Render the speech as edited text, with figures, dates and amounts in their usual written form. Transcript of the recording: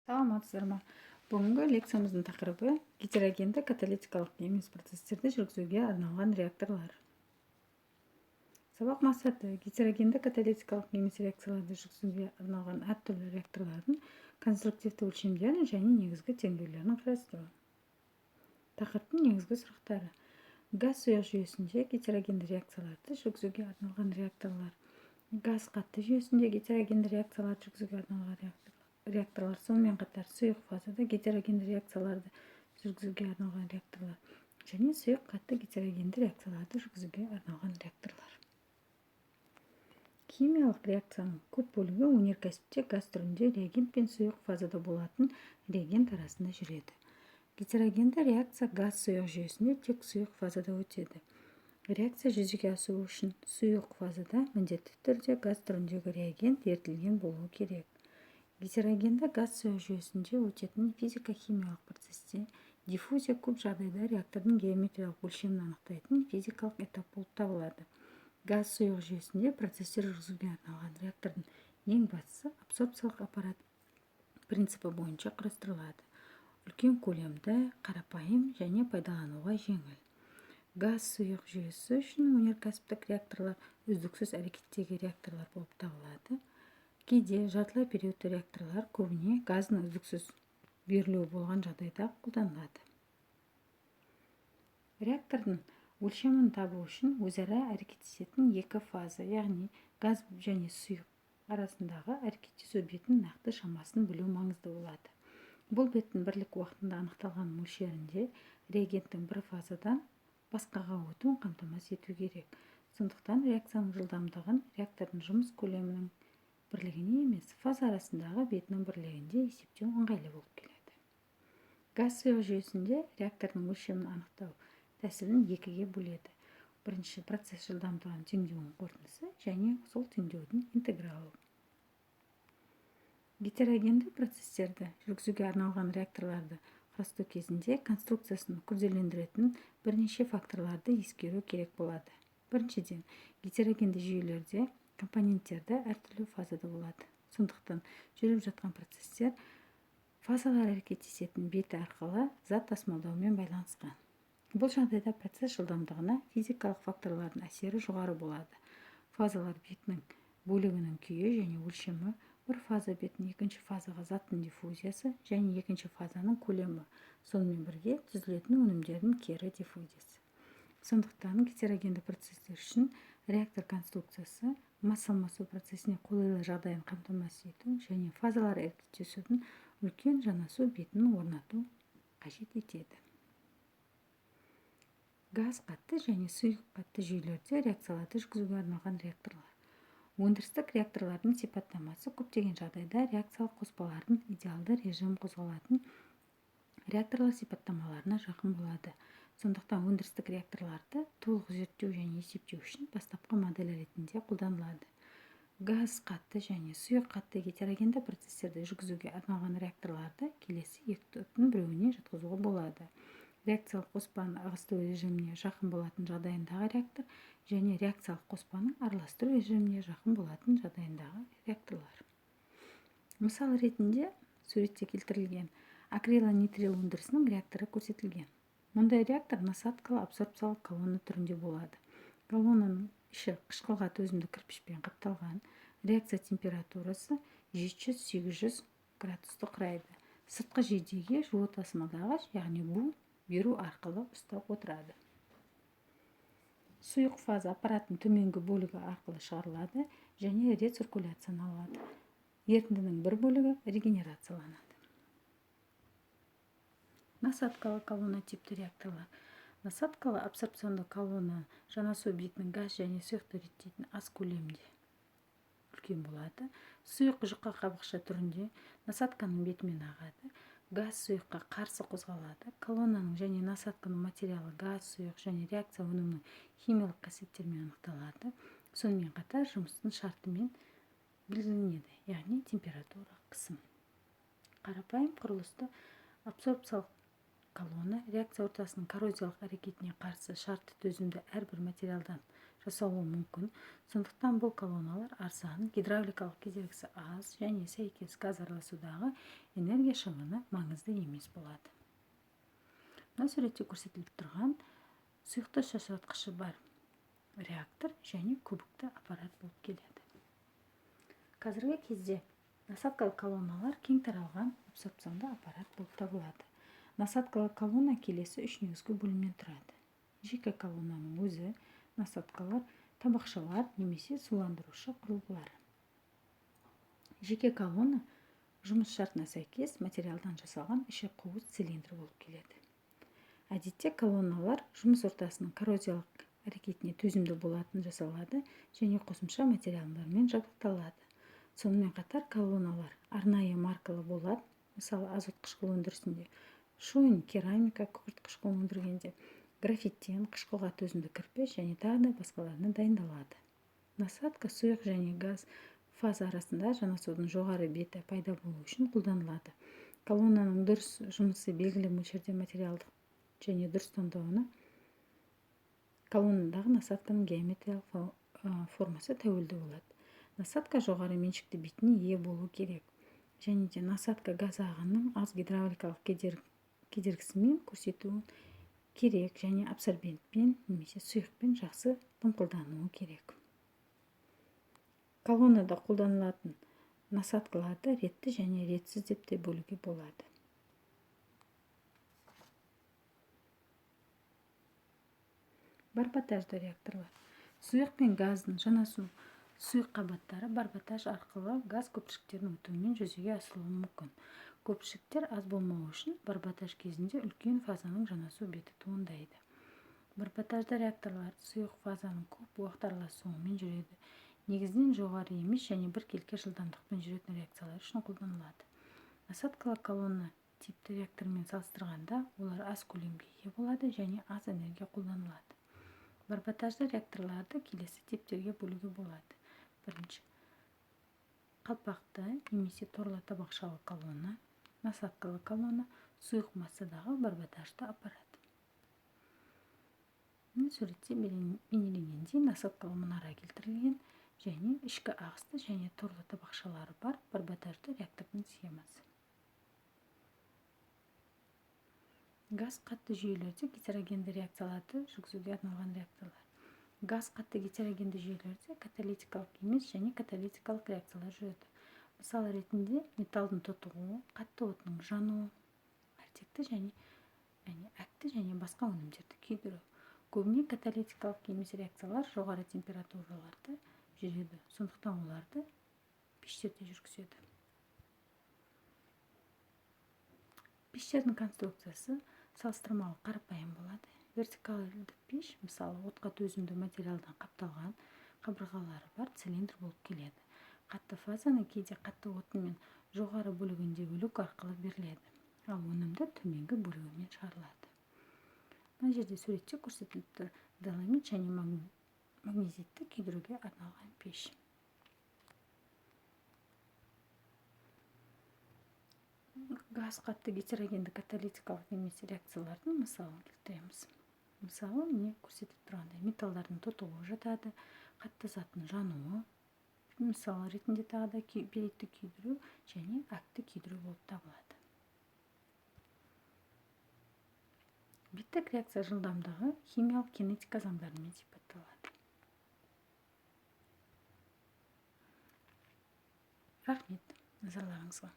Саламатсыздар ма! Бүгінгі лекциямыздың тақырыбы: гетерогенді каталитикалық емес процестерді жүргізуге арналған реакторлар. Сабақ мақсаты: гетерогенді каталитикалық емес реакцияларды жүргізуге арналған әртүрлі реакторлардың конструктивті өлшемдерін және негізгі теңдеулерін қарастыру. Тақырыптың негізгі сұрақтары: газ сұйық жүйесінде гетерогенді реакцияларды жүргізуге арналған реакторлар, газ қатты жүйесінде гетерогенді реакцияларды жүргізуге арналған реакторлар, сонымен қатар сұйық фазада гетерогенді реакцияларды жүргізуге арналған реакторлар және сұйық қатты гетерогенді реакцияларды жүргізуге арналған реакторлар. Химиялық реакцияның көп бөлігі өнеркәсіпте газ түрінде реагент пен сұйық фазада болатын реагент арасында жүреді. Гетерогенді реакция газ сұйық жүйесінде тек сұйық фазада өтеді. Реакция жүзеге асуы үшін сұйық фазада міндетті түрде газ түріндегі реагент ерітілген болуы керек. Гетерогенді газ сұйық жүйесінде өтетін физика-химиялық процесте диффузия көп жағдайда реактордың геометриялық өлшемін анықтайтын физикалық этап болып табылады. Газ сұйық жүйесінде процестер жүргізуге арналған реактордың ең бастысы абсорбциялық аппарат принципі бойынша құрастырылады: үлкен көлемді, қарапайым және пайдалануға жеңіл. Газ сұйық жүйесі үшін өнеркәсіптік реакторлар үздіксіз әрекеттегі реакторлар болып табылады. Кейде жартылай периодты реакторлар көбіне газдың үздіксіз берілуі болған жағдайда қолданылады. Реактордың өлшемін табу үшін өзара әрекеттесетін екі фаза, яғни газ және сұйық арасындағы әрекеттесу бетінің нақты шамасын білу маңызды болады. Бұл беттің бірлік уақытында анықталған мөлшерінде реагенттің бір фазадан басқаға өтуін қамтамасыз ету керек. Сондықтан реакцияның жылдамдығын реактордың жұмыс көлемінің бірлігіне емес, фаза арасындағы бетінің бірлігінде есептеу ыңғайлы болып келеді. Газ сұйық жүйесінде реактордың өлшемін анықтау тәсілін екіге бөледі. Бірінші, процесс жылдамдығын теңдеуінің қорытындысы және сол теңдеудің интегралы. Гетерогенді процестерді жүргізуге арналған реакторларды құрастыру кезінде конструкциясын күрделендіретін бірнеше факторларды ескеру керек болады. Біріншіден, гетерогенді жүйелерде компоненттерді әртүрлі фазада болады. Сондықтан жүріп жатқан процесстер фазалар әрекеттесетін беті арқылы зат тасымалдаумен байланысқан. Бұл жағдайда процесс жылдамдығына физикалық факторлардың әсері жоғары болады: фазалар бетінің бөлігінің күйі және өлшемі, бір фаза бетінің екінші фазаға заттың диффузиясы және екінші фазаның көлемі, сонымен бірге түзілетін өнімдердің кері диффузиясы. Сондықтан гетерогенді процесстер үшін реактор конструкциясы масса алмасу процесіне қолайлы жағдайын қамтамасыз ету және фазалар әрекеттесудің үлкен жанасу бетін орнату қажет етеді. Газ қатты және сұйық қатты жүйелерде реакцияларды жүргізуге арналған реакторлар. Өндірістік реакторлардың сипаттамасы көптеген жағдайда реакциялық қоспалардың идеалды режим қозғалатын реакторлар сипаттамаларына жақын болады. Сондықтан өндірістік реакторларды толық зерттеу және есептеу үшін бастапқы модель ретінде қолданылады. Газ қатты және сұйық қатты гетерогенді процестерді жүргізуге арналған реакторларды келесі екі топтың біреуіне жатқызуға болады: реакциялық қоспаның ығыстыру режиміне жақын болатын жағдайындағы реактор және реакциялық қоспаның араластыру режиміне жақын болатын жағдайындағы реакторлар. Мысал ретінде суретте келтірілген акрилонитрил өндірісінің реакторы көрсетілген. Мұндай реактор насадкалы абсорбциялық колонна түрінде болады. Колоннаның іші қышқылға төзімді кірпішпен қапталған. Реакция температурасы 700-800 градусты құрайды. Сыртқы жейдеге жылу тасымалдағыш, яғни бу беру арқылы ұстап отырады. Сұйық фаза аппараттың төменгі бөлігі арқылы шығарылады және рециркуляцияланады. Ерітіндінің бір бөлігі регенерацияланады. Насадкалы колонна типті реакторлар. Насадкалы абсорбционды колонна жанасу бетінің газ және сұйықты реттейтін аз көлемде үлкен болады. Сұйық жұқа қабықша түрінде насадканың бетімен ағады, газ сұйыққа қарсы қозғалады. Колоннаның және насадканың материалы газ, сұйық және реакция өнімінің химиялық қасиеттерімен анықталады, сонымен қатар жұмыстың шартымен белгіленеді, яғни температура, қысым. Қарапайым құрылысты абсорбциялық колонна реакция ортасының коррозиялық әрекетіне қарсы шартты төзімді әрбір материалдан жасалған. жасалуы мүмкін. Сондықтан бұл колонналар арзан, гидравликалық кедергісі аз және сәйкес газ араласудағы энергия шығыны маңызды емес болады. Мына суретте көрсетіліп тұрған сұйықты шашыратқышы бар реактор және көбікті аппарат болып келеді. Қазіргі кезде насадкалы колонналар кең таралған абсорбционды аппарат болып табылады. Насадкалы колонна келесі үш негізгі бөлімнен тұрады. Жеке колоннаның өзі, насадкалар, табақшалар немесе суландырушы құрылғылар. Жеке колонна жұмыс шартына сәйкес материалдан жасалған іші қуыс цилиндр болып келеді. Әдетте колонналар жұмыс ортасының коррозиялық әрекетіне төзімді болатын жасалады және қосымша материалдармен жабдықталады. Сонымен қатар колонналар арнайы маркалы болады, мысалы азот қышқыл өндірісінде шойын керамика, күкірт қышқыл өндіргенде графиттен, қышқылға төзімді кірпіш және тағы да басқаларынан дайындалады. Насадка сұйық және газ фаза арасында жанасудың жоғары беті пайда болу үшін қолданылады. Колоннаның дұрыс жұмысы белгілі мөлшерде материалдық және дұрыс таңдауына колоннадағы насадканың геометриялық формасы тәуелді болады. Насадка жоғары меншікті бетіне ие болу керек. Және де насадка газ ағынының аз гидравликалық кедергісімен көрсетуі керек және абсорбентпен немесе сұйықпен жақсы дымқылдануы керек. Колоннада қолданылатын насадкаларды ретті және ретсіз деп те бөлуге болады. Барботажды реакторлар. Сұйық пен газдың жанасу сұйық қабаттары барботаж арқылы газ көпіршіктерінің өтуімен жүзеге асырылуы мүмкін. Көпіршіктер аз болмауы үшін барботаж кезінде үлкен фазаның жанасу беті туындайды. Барботажды реакторлар сұйық фазаның көп уақыт араласуымен жүреді. Негізінен жоғары емес және біркелкі жылдамдықпен жүретін реакциялар үшін қолданылады. Насадкалы колонна типті реактормен салыстырғанда олар аз көлемге ие болады және аз энергия қолданылады. Барботажды реакторларды келесі типтерге бөлуге болады. Бірінші, қалпақты немесе торлы табақшалы колонна, насадкалы колонна, сұйық массадағы барботажды аппарат. Суретте бейнеленгендей насадкалы мұнара келтірілген және ішкі ағысты және торлы табақшалары бар барботажды реактордың схемасы. Газ қатты жүйелерде гетерогенді реакцияларды жүргізуге арналған реакторлар. Газ қатты гетерогенді жүйелерде каталитикалық емес және каталитикалық реакциялар жүреді. Мысал ретінде металдың тотығуы, қатты отының жануы, әртекті және әкті және басқа өнімдерді күйдіру. Көбіне каталитикалық емес реакциялар жоғары температураларда жүреді, сондықтан оларды пештерде жүргізеді. Пештердің конструкциясы салыстырмалы қарапайым болады. Вертикалды пеш, мысалы, отқа төзімді материалдан қапталған қабырғалары бар цилиндр болып келеді. Қатты фазаны кейде қатты отынмен жоғары бөлігіндегі люк арқылы беріледі, ал өнімді төменгі бөлігімен шығарылады. Мына жерде суретте көрсетіліп тұр доломит және магнезитті күйдіруге арналған пеш. Газ қатты гетерогенді каталитикалық емес реакциялардың мысалын келтіреміз. Мысалы, міне көрсетіліп тұрғандай металдардың тотығуы жатады, қатты заттың жануы, мысал ретінде тағы да пиритті күйдіру және әкті күйдіру болып табылады. Беттік реакция жылдамдығы химиялық кинетика заңдарымен сипатталады. Рахмет назарларыңызға.